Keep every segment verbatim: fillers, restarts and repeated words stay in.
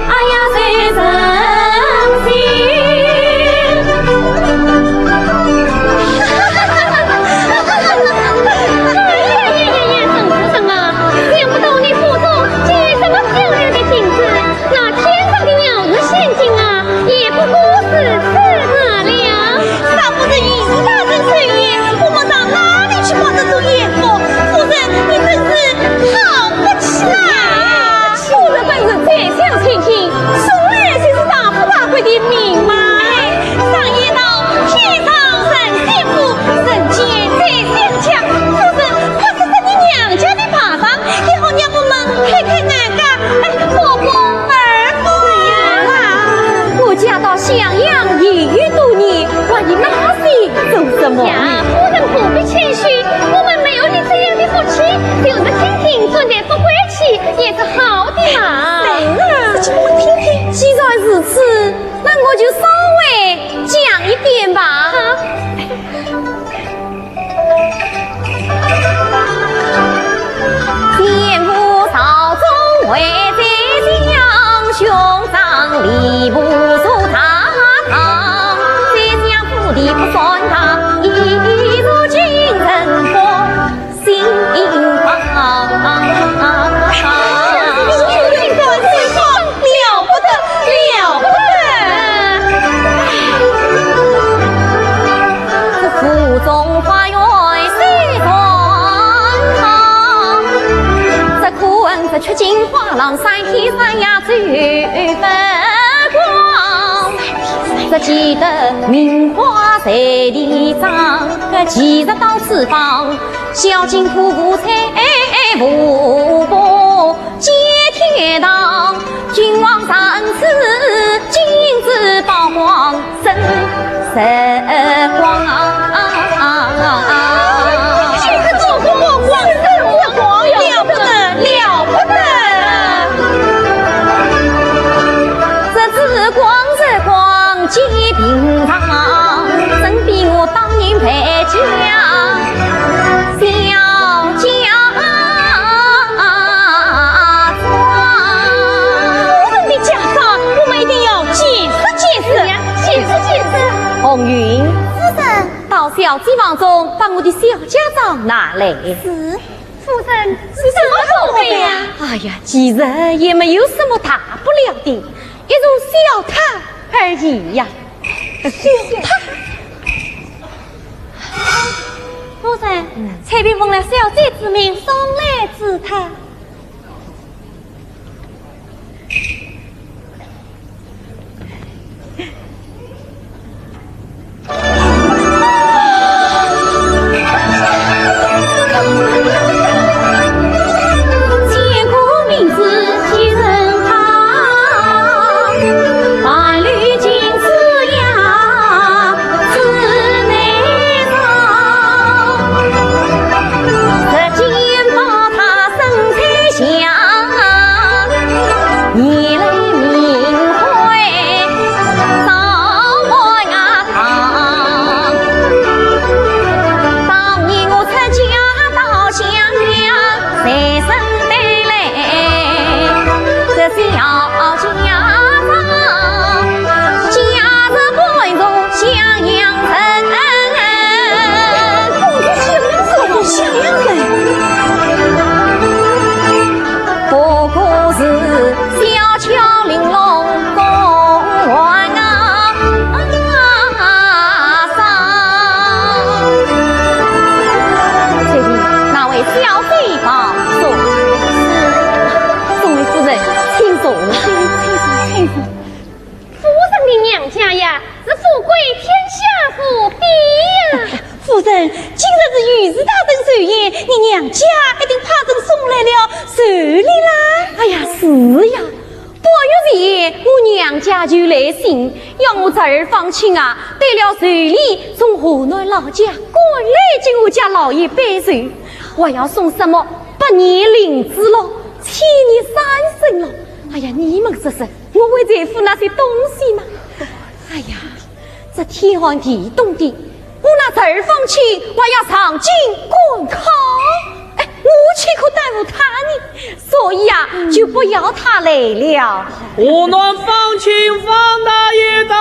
哎呀呀呀呀，沈夫人啊，想不到你府中竟有这么漂亮的镜子，那天上的鸟儿仙境啊，也不过如此罢了。沈夫人，大人盛宴，我们上哪里去挂这种眼福？夫人，你真是好不起来。夫人本是宰相千金，素来就是大富大贵的命脉。哎，常言道，天上神仙府，人间宰相家。夫人，快说说你娘家的排场，也好让我们开开眼界。哎，伯伯、二伯啊。我家到襄阳已有多年，还以那些做什么？呀，夫人不必谦虚，我们没有你这样的福气，就是清贫穿戴不贵气也是好的嘛。对啊，说起我听听。既然如此，那我就稍微讲一点吧。好。 了不得，了不得！这府中花园虽然好，只可恨这曲径花浪，三天三夜走不光。只见得名花在地张，可其实到此方，小径徒步在步步 见天堂，君王上赐金子宝光生日光。金子宝光生日光，了不得，了不得！这紫光日光皆平常，真比我当年败家小家庄。到书房中把我的小家当拿来。是。夫人，是什么误会呀？哎呀，其实也没有什么大不了的，一座小塔而已呀。小塔？夫人，嗯。采萍奉了小姐之命送来此塔。 这里，那位小姐保重。是。众位夫人，请坐。请坐，请坐。夫人的娘家呀，是富贵天下无比呀。夫人，今日是御史大人寿宴，你娘家一定派人送来了寿礼啦。哎呀，是呀， 半月前，我娘家就来信，要我侄儿方卿啊，带了寿礼从河南老家赶来给我家老爷拜寿，还要送什么百年灵芝咯，千年山参咯。哎呀，你们说说，我会在乎那些东西吗？哎呀， 这天寒地冻的，我那侄儿方卿还要上京赶考，哎，我岂可耽误他呢？所以啊，就不要他来了。河南方卿方大爷到。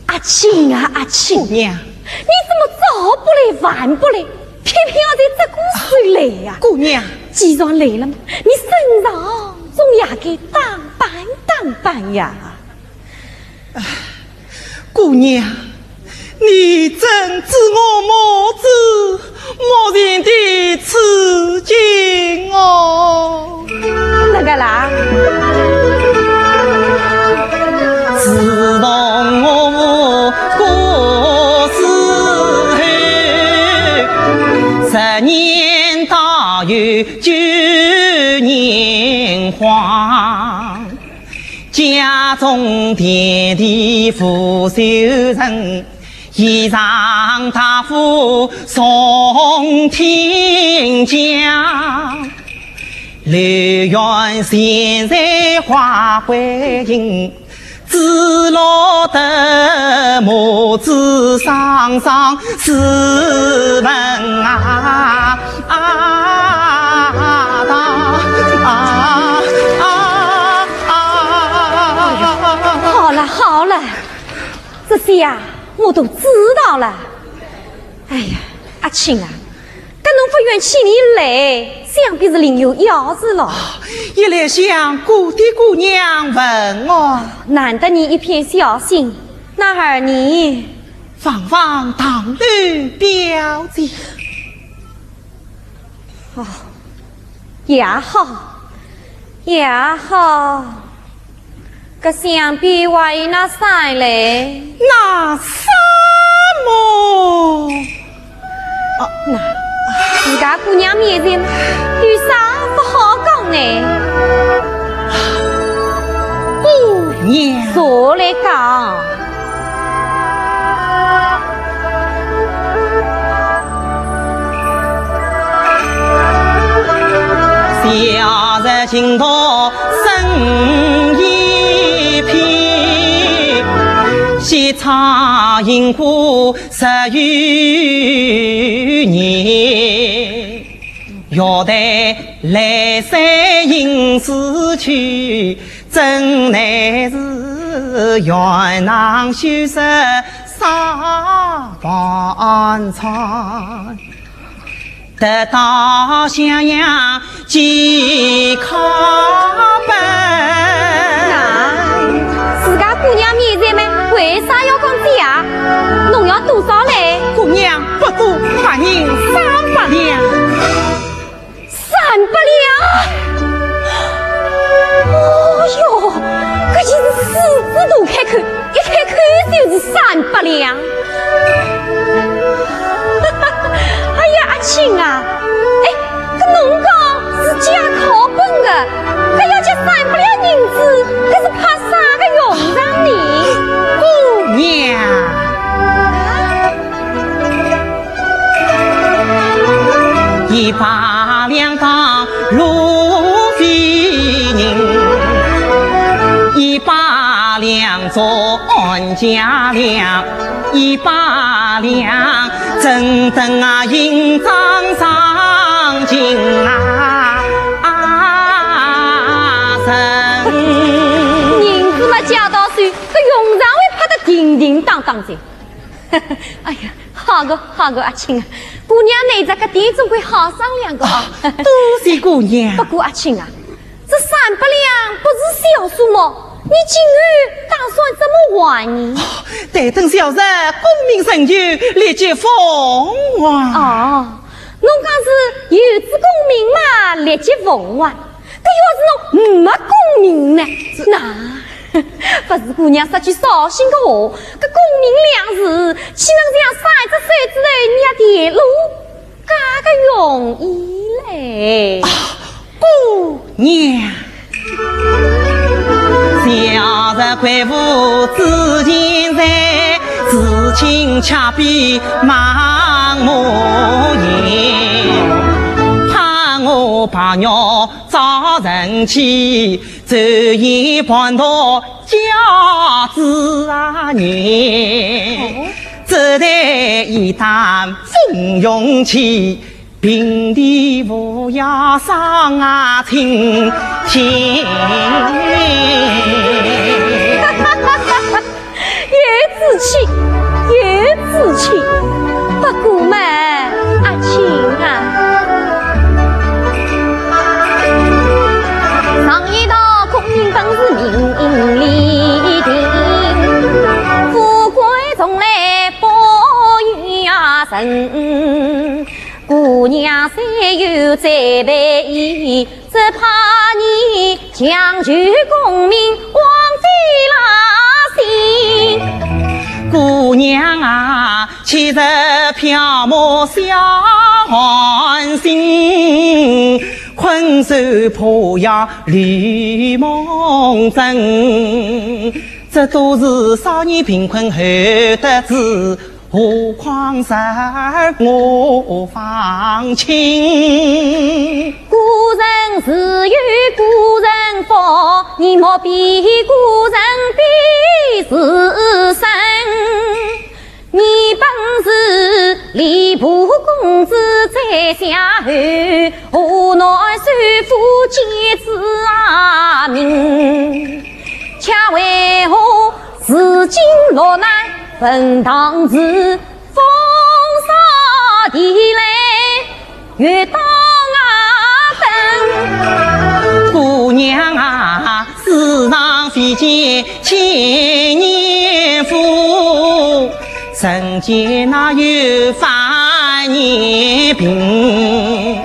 阿卿啊，阿卿，姑娘，你怎么早不来晚不来，偏偏要在这个时候来呀？姑娘，既然来了嘛，你身上总也该打扮打扮呀。 姑娘，你怎知我母子莫情的处境哦？哪个啦？自从我过世后，十年大雨九年荒。 家中田地无收成，衣裳大幅从天降。留园闲在花桂影，只落得母子双双自问啊，啊，啊，啊，啊。好了，好了，这些呀，我都知道了。哎呀，阿庆啊， 搿侬勿远千里来，想必是另有要事咯。一来想顾的姑娘问我，难得你一片孝心，那二来，望望堂楼表姐。哦，也好，也好。 搿想必还有那三来。那什么？哦，那，自家姑娘面前有啥勿好讲呢？姑娘。坐来讲。 夏日晴读生一篇，西窗迎客十余年。月台来山行似去，怎奈是院堂虚设沙盘窗。 得到襄阳寄靠本。那，自家姑娘面前么，为啥要讲价？侬要多少嘞？姑娘不多，白银三百两。三百两？哦哟，搿就是狮子大开口， 一开口就是三百两。哎呀，阿庆啊，哎，搿侬讲是借靠本个，搿要借三百两银子，搿是派啥个用场呢？姑娘。 一百两当路费银，一百两做安家粮，一百两正等啊行账上进啊，啊，人。银子嘛借到手，搿用场会派得定定当当哉。 哎呀，好个，好个，阿庆啊，姑娘倷这个点总归好商量个啊。啊，多谢姑娘。不过阿庆啊，这三百两不是小数目，你今后打算怎么还呢？哦，待等小侄功名成就，立即奉还。哦，侬讲是有仔功名嘛，立即奉还。 搿要是侬没功名呢？那，不是姑娘说句扫兴个话，搿功名两字，岂能像三只手指头捏电路，介个容易嘞？啊，姑娘。小侄贵府知县在，事情却比盲目言，怕我白玉 遭人欺，走一半途家之啊人。只得一担风云气，平地无涯上啊青青。 有志气，有志气。不过嘛，阿庆啊，常言道功名本是名利定，富贵从来不由人。姑娘虽有再配意， 只怕你强求功名枉费了心。姑娘啊，岂是漂泊小寒心，困守破杨绿梦枕。这都是少年贫困后得知，何况是我方卿。古人自有古人福，你莫比古人比自身。你本是吏部公子宰相后，河南首富见子阿名，却为何如今落难坟堂时，风沙地来 月当啊分。姑娘啊，世上非见千年富，人间哪有万年贫。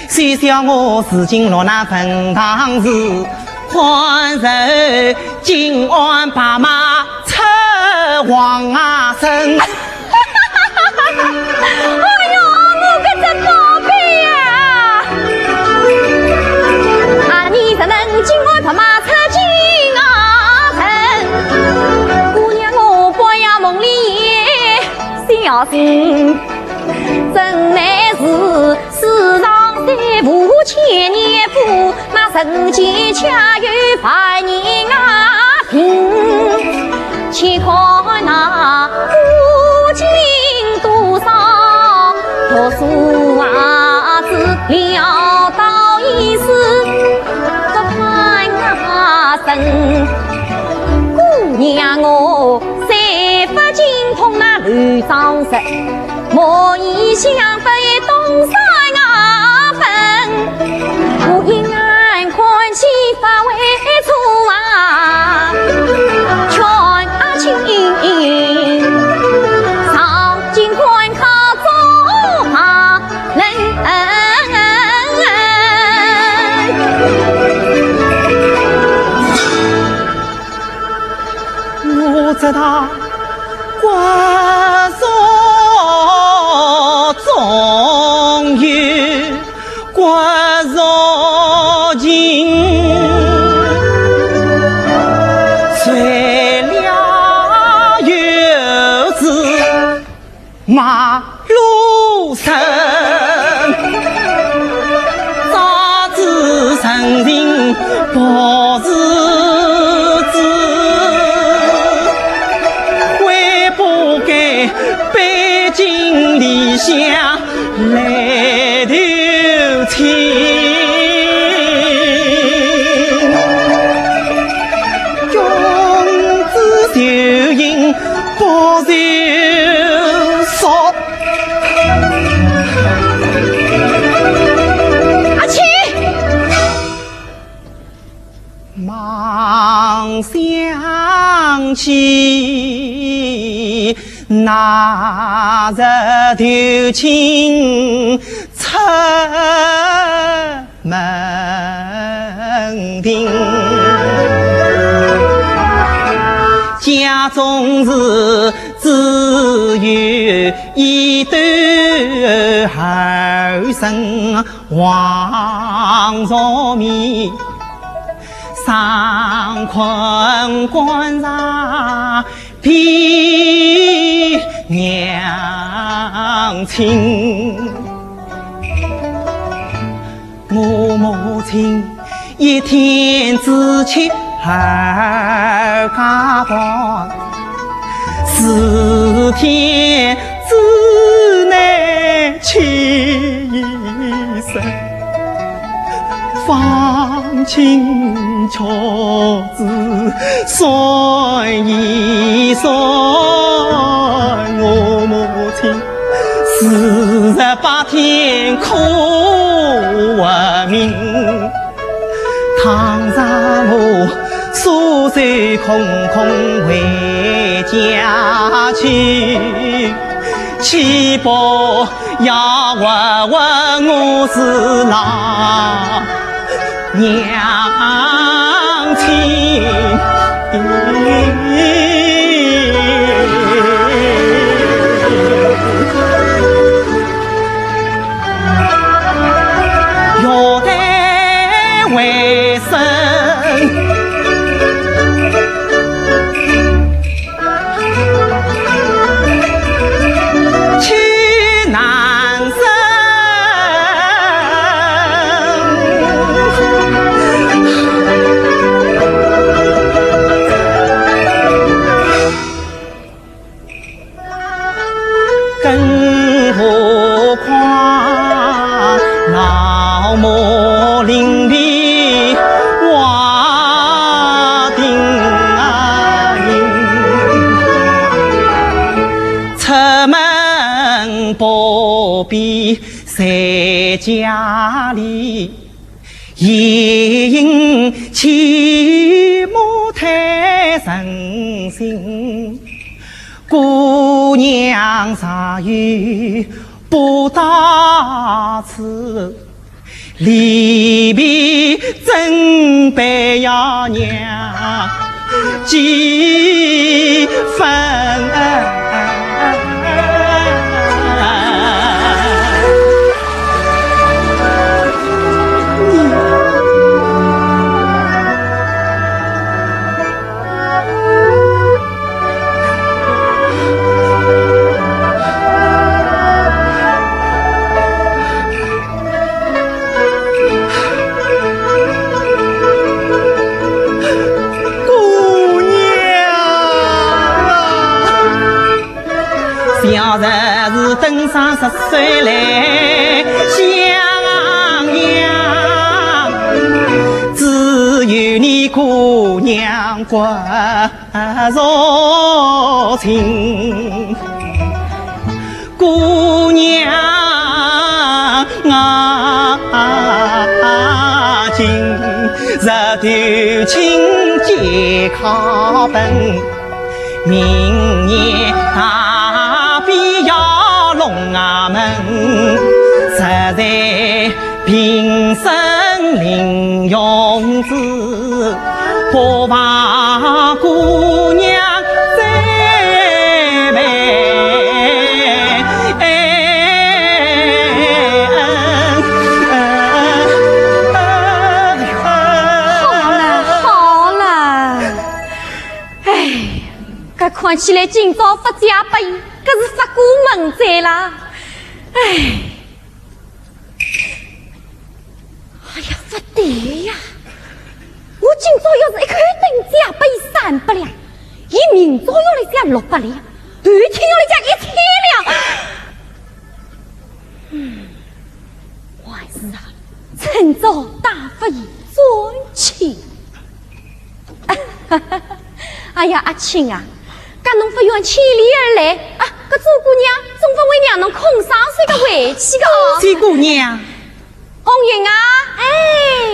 虽说我如今落难坟堂时， 看着金鞍白马出皇城。哎哟，我个这宝贝呀！啊，你怎能金鞍白马出金鞍城？姑娘，我半夜梦里也相信，真乃是世上再无千年富， 那人间却有万年啊贫。且看那古今多少，读书啊子潦倒已是不翻啊身。姑娘我，谁不精通那六章舌？ 莫以相非东山啊分，我一眼看去发为错啊，全啊清。上京赶考做法能。我知道 国弱中有国弱情，谁料有子马 路深，早知人情薄如纸，悔不该背井离乡来投亲。君子修行 不求速。阿七！忙想起那日投亲出 门庭，家中是只有一对儿孙黄朝面，常困官场 比娘亲。我母亲一天只吃二家饭，四天之内吃一食。 方卿却只算一算，我母亲四十八天苦命。倘若我双手空空回家去，岂不 要问问我是哪娘亲。要得为生。 去难伸。何况老母临别话定啊，出门不必在家里。 夜莺牵马太成行，姑娘若有不到此，离别怎备呀娘几分？ 姑娘啊，小日子登上十岁来襄阳，只有你姑娘骨肉亲。姑娘啊，今日投亲皆靠本， 明年大比要龙啊门，实在平生零用子，不怕姑娘再备。哎，哎，哎，哎，哎。好了，好了。 哎，搿看起来今朝勿借拨伊，搿是勿顾门哉啦。哎，哎呀，勿对呀！我今朝要是一口顿借拨伊三百两，伊明朝要来借六百两，后天要来借一千两。 嗯，还是啊，趁早打发伊转去。哎呀，阿庆啊，搿侬勿远千里而来啊，搿做姑娘总勿会让侬空手个回去个哦。谢姑娘。红云啊，哎，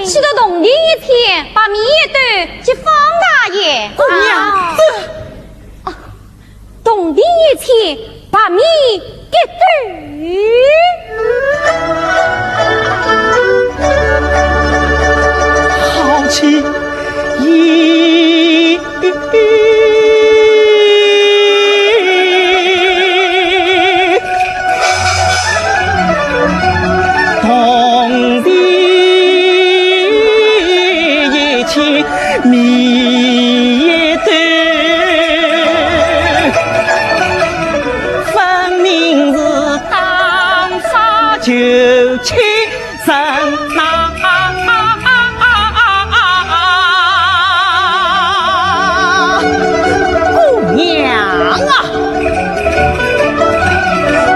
去到洞庭一天，白米一斗，去放大爷。姑娘，啊。这 洞庭一千，白米一斗。好气也。同地一千，米一斗。 分明是打发就去人呐。姑娘啊，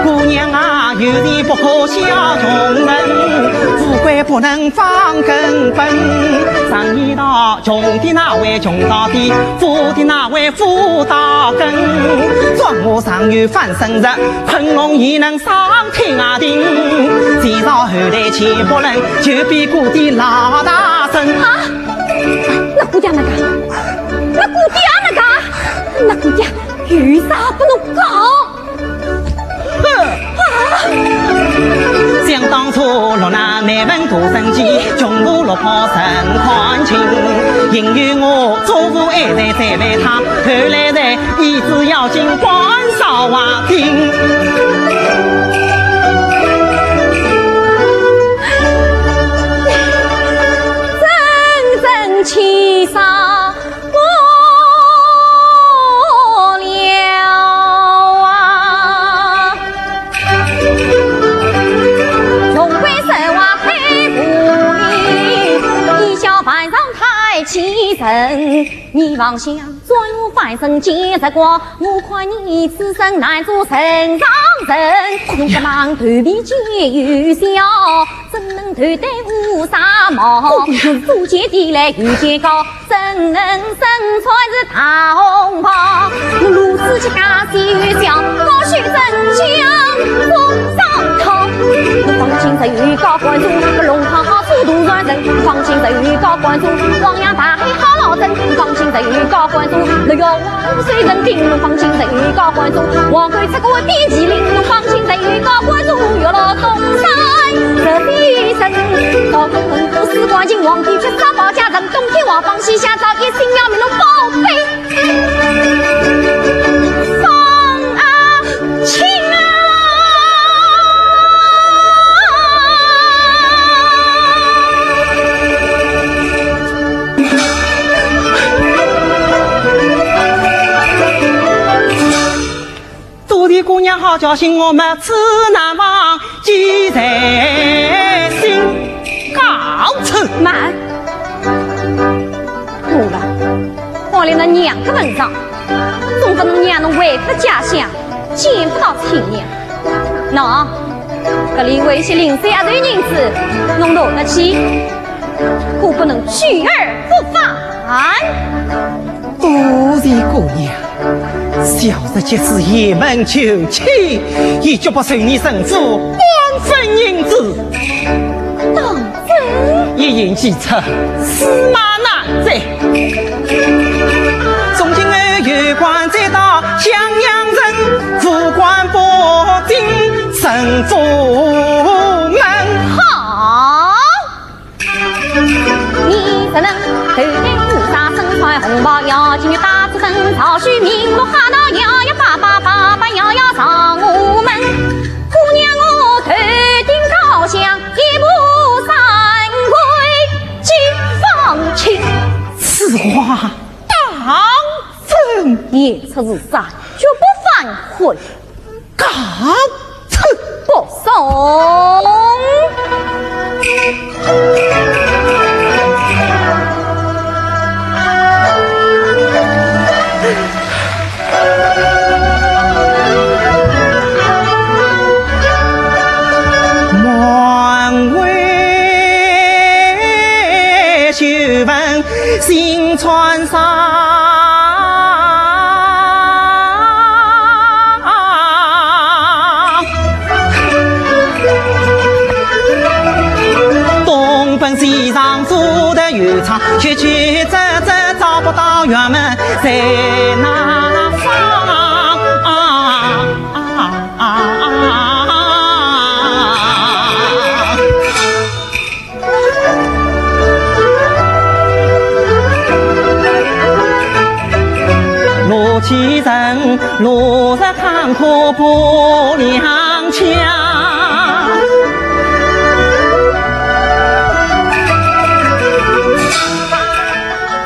姑娘啊，有钱不可笑穷人，富贵不能忘根本。常言道，穷的哪会穷到底，富的哪会 富到根，庄稼上有翻身日，困龙也能上天涯顶。前朝后代千百人，就比过的老大人。啊，那姑爹那个，那姑爹那个，那姑爹有啥不能讲？ 哼！想当初落难难分渡神机，穷途落魄人看清。幸有我祖父还在再陪他，后来在医治要紧关照啊定。真正气煞 不了啊！穷鬼生活黑不义，你笑凡上太欺人。你妄想转翻身见日光，我看你此生难做人上人，空个忙头皮尖又小，怎能头戴乌纱帽？做姐弟来又见高，怎能身穿是大红袍？我如此家世又小，我须怎讲风霜透？我方卿在有高官做，个龙袍好做大传人，方卿在有高官做，汪洋大海好老僧，方卿在有高官做，六月 五岁人丁，方卿在高官中，王冠出过点麒麟，方卿在高官中，月落东山十里深。高官文武四官清，皇帝缺少保家人，东天王方西下找一心要命龙宝贝。方卿啊！ 多谢姑娘好孝心，我没齿难忘，记在心。告辞。慢！我了，我连那娘个份上，总不能让侬回不家乡，见不到亲娘。喏，这里有一些零碎阿头银子，侬拿得去。 可不能拒而不返。多谢姑娘，小侄即使一门求亲，也绝不受你陈府半分银子。当真？一言既出，驷马难追。从今后有官再到襄阳城，无官不进陈府门。好。 你怎能头戴乌纱，身穿红袍，要进大子跟朝许名落哈到摇摇摆摆，摆摆摇摇上午门。姑娘我头顶高香，一步三跪见方卿。此话当真？言出如山，绝不反悔。 告辞。不送。满为旧闻心穿伤。 东奔西上走得远长，去去走走找不到辕门在哪方？路崎深，路入坎坷不良乡。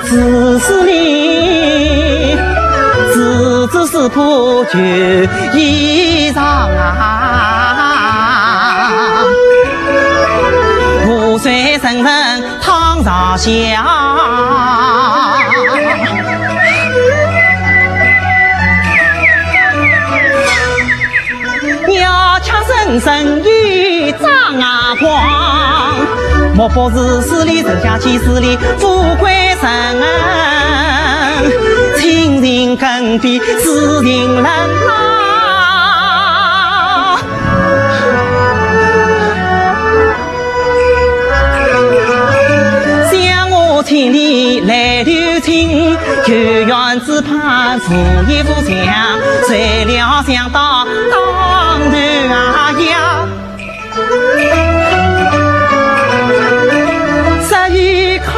自是你，自知是破旧衣裳啊。 无罪人人倘若下，鸟雀声声与张牙狂。莫不如此里人家几十里，富贵人，亲情更比斯人人啊。 想我千里来求亲，有缘只盼无意无想，谁料想到当头啊呀！这一刻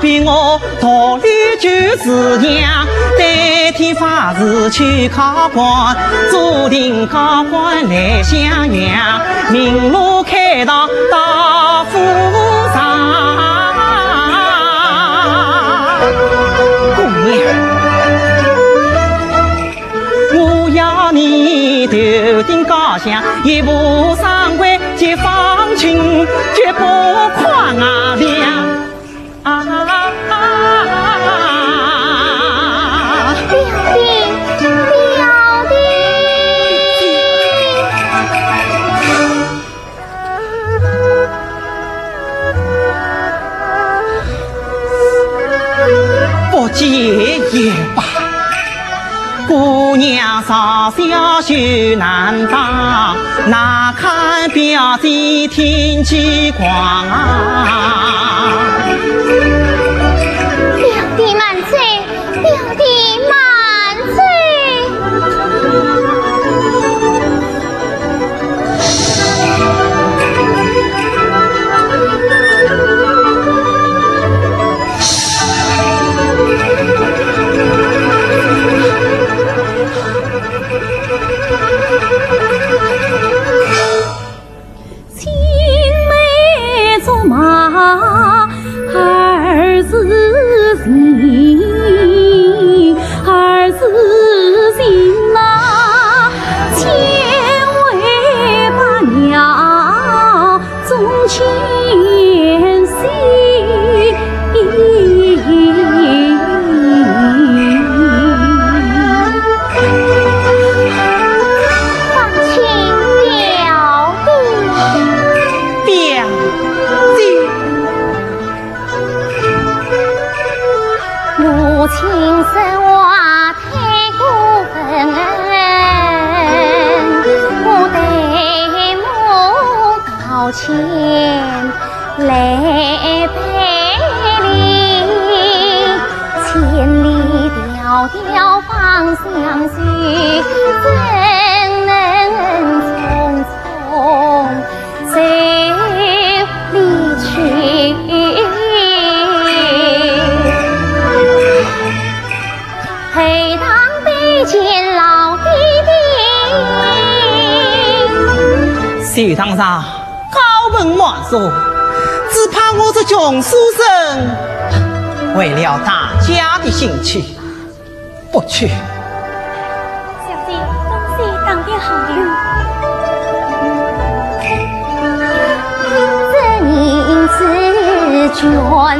比我 道理就是讲，对天发誓求高官，注定高官来襄阳，名落开到大府上。姑娘，我要你头顶高香，一步三跪见方卿，绝不跨梁。 啊！表弟，表弟。小婿难当，那堪表姐添记挂啊。表弟慢走，表弟慢走。 青梅竹马二字情，二字情啊，千回百秒 中间心。方卿表弟。表弟。母亲说话 太过分，我对母道歉来赔礼，千里迢迢方相许，怎能匆匆 随你去。后堂拜见老爹爹。学堂上高朋满座，只怕我这穷书生，为了大家的兴趣， 不去。小姐，东西打点好了。这银子全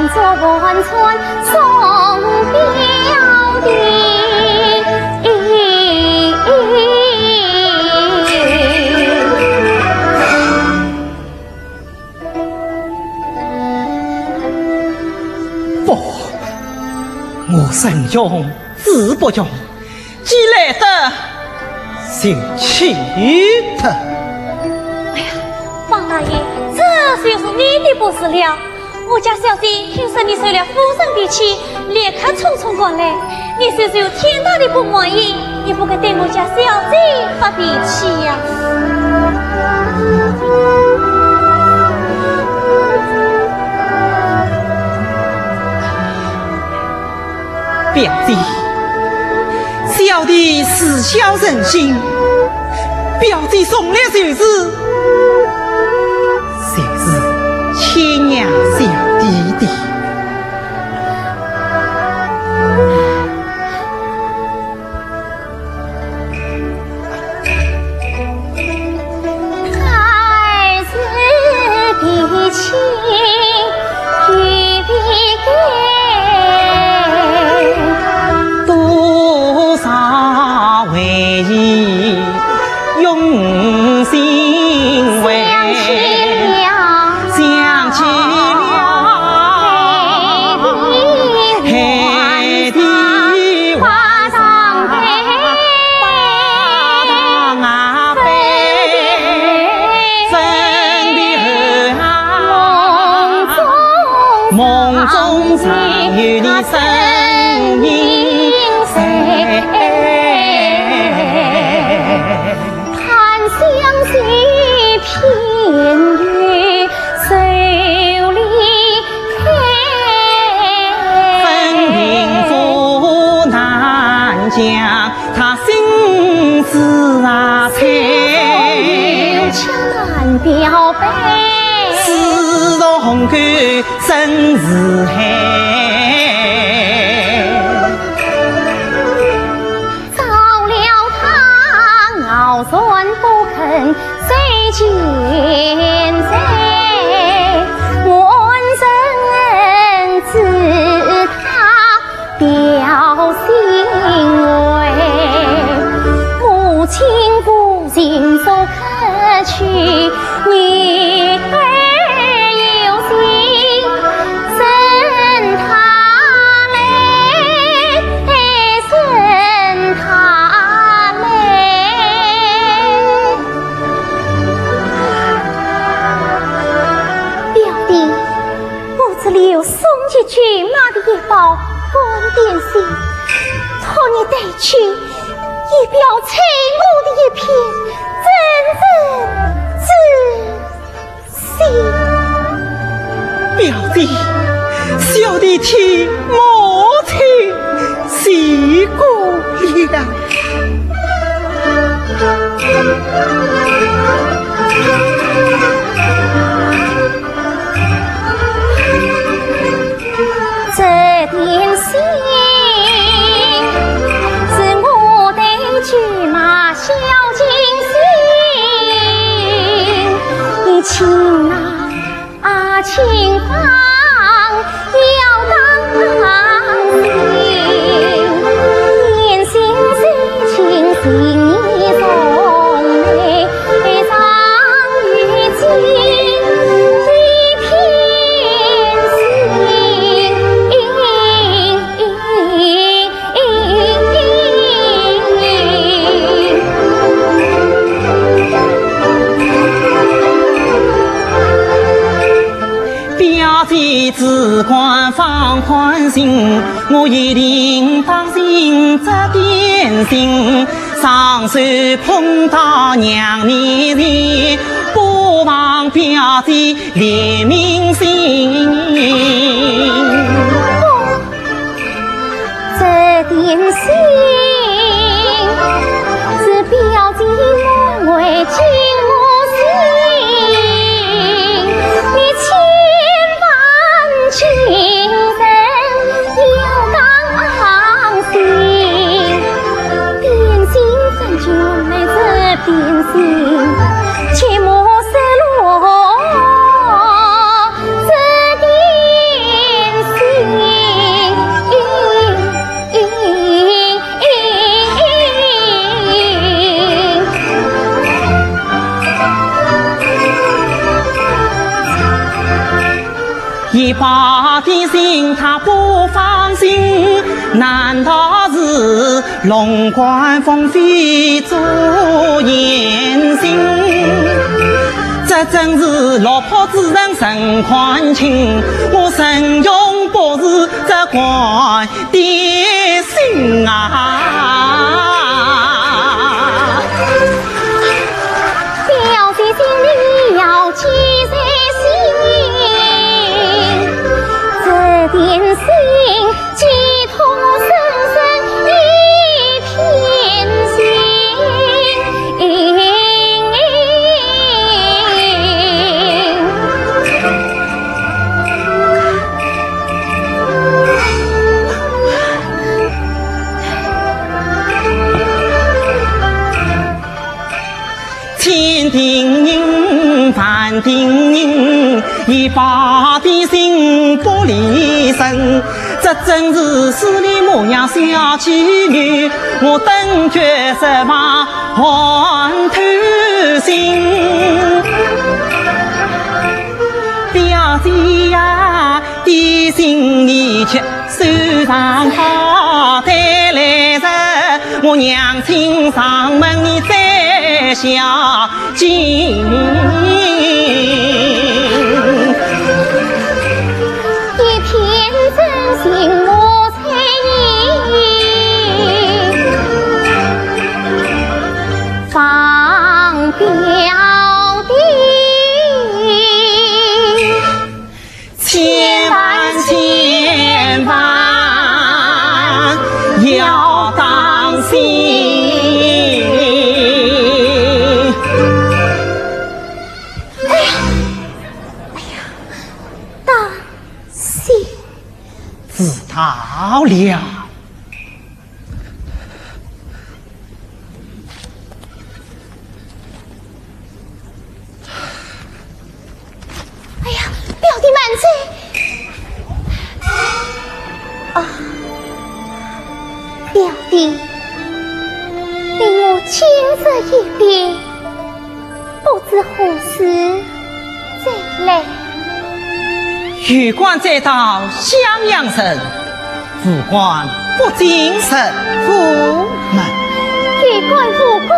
作盘缠送表弟。 不，我人穷志不穷，既来得就去吧。哎呀，方大爷，这就是你的不是了。我家小姐听说你受了夫人的气， 立刻匆匆赶来，你就是有天大的不满意，也不该对我家小姐发脾气呀。表弟，小弟自小成亲，表弟从来就是，就是牵养小弟的。 多少回忆 涌心回，想起了，想起了海的花上飞，花上飞，分别后啊，梦中梦中常有你身影在。 分明阻难讲，他心事啊，谁又强难表白？似同沟深似海。 着了他，傲然不肯受见罪，我怎知他表心围？母亲不幸所可取，女儿有心，任她来，任她来。舅妈的一包干点心，托你带去，以表谢我的一片真诚之心。表弟，小弟替母亲谢过了。 这点心是我对舅妈孝敬心，你请啊，请放，要当心。念新时情，情意重，悲伤 表姐只管放宽心，我一定当心这点心。 上手捧到娘面前，不忘表姐怜悯心。这点心是表姐满怀敬慕心，你千万请人 要当心，点心分君来这点心，切莫失落这点心。 一把点心她不放心，难道是龙冠凤飞做眼睛？这真是落魄之人身看清，我曾用不是这官 点心啊。表姐心里要记在心，这点心寄托深深一片心。 千叮咛万叮咛，一把点心不离身。这真是势利模样小气女，我等决绝望寒透心。 表姐呀，点心你吃，手上好带来着，我娘亲上门你再孝敬。一片真心我在意，放表弟。 千万千万要当心。哎呀，哎呀，当心。知道了。 哎呀，表弟慢走。啊，表弟，你我今日一别，不知何时再来。有官再到襄阳城，无官不进城门。有官无官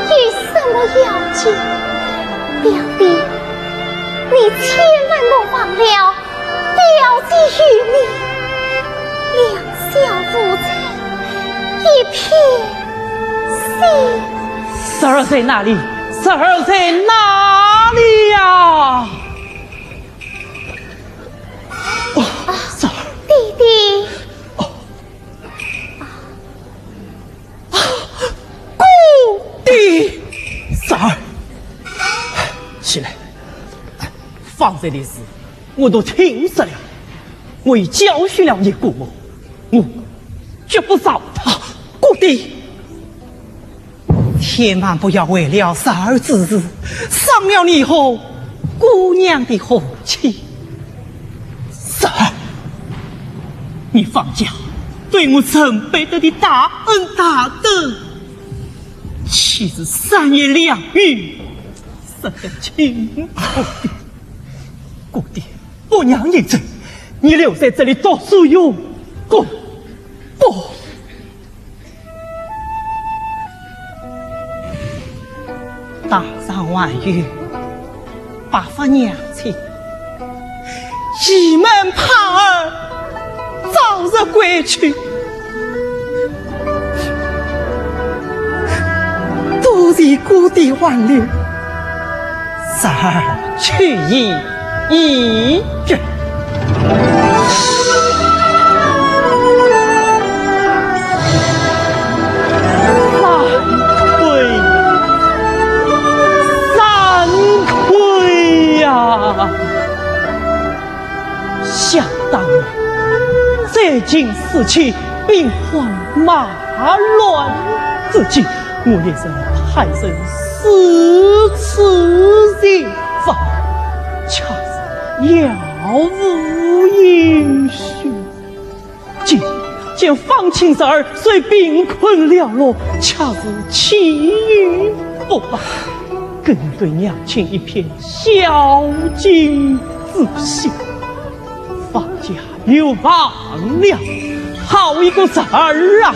有什么要紧？表弟，你千万莫忘了，表姐与你两小无猜，一片心。侄儿在哪里？侄儿在哪里呀？哦，侄儿。弟弟。哦。姑爹。侄儿，起来。方才的事 我都听说了，我已教训了你姑母，我绝不饶她。姑爹，千万不要为了侄儿之事，伤了你和姑娘的和气。侄儿，你方家对我陈辈的大恩大德，岂是三言两语说得清楚的？姑爹， 不让你走，你留在这里读书用功。不。大丈还幼，白发娘亲，倚门盼儿，早日归去。 多谢姑爹挽留，侄儿去意已决。三跪，三跪呀！ 想当年，在京时期，兵荒马乱之际，我也是泰山四次前往，恰是杳无音讯。今见方卿侄儿虽贫困寥落，恰是气宇不败，更对娘亲一片孝敬之心。 方家有望了，好一个侄儿啊！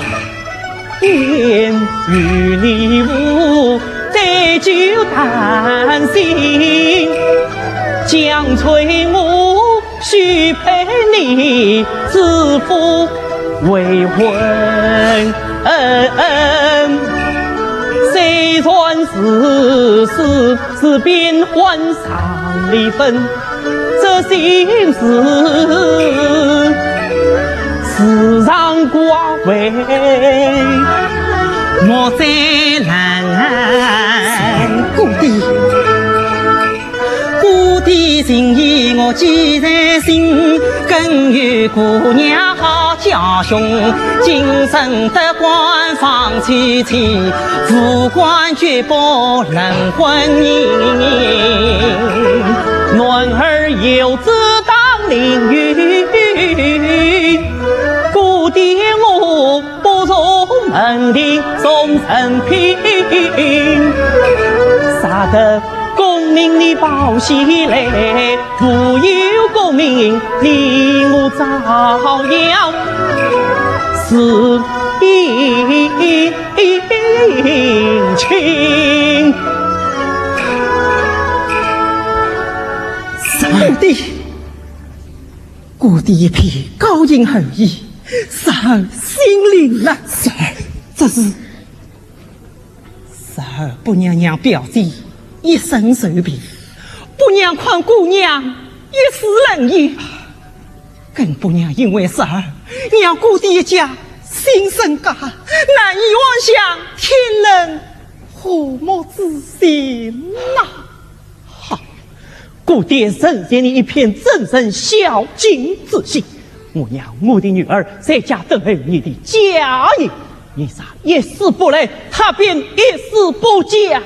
姑爹。 姑爹，姑爹一片高兴厚意，侄儿心领了。侄儿，这是 侄儿不愿让表姐一生受病，不愿看姑娘一世冷眼，更不愿因为侄儿让姑爹一家心生隔阂，难以安享天伦和睦之心呐。 好，姑爹仍然一片真诚孝敬之心，我让我的女儿在家等候你的佳音。你若一时不来，她便一世不嫁。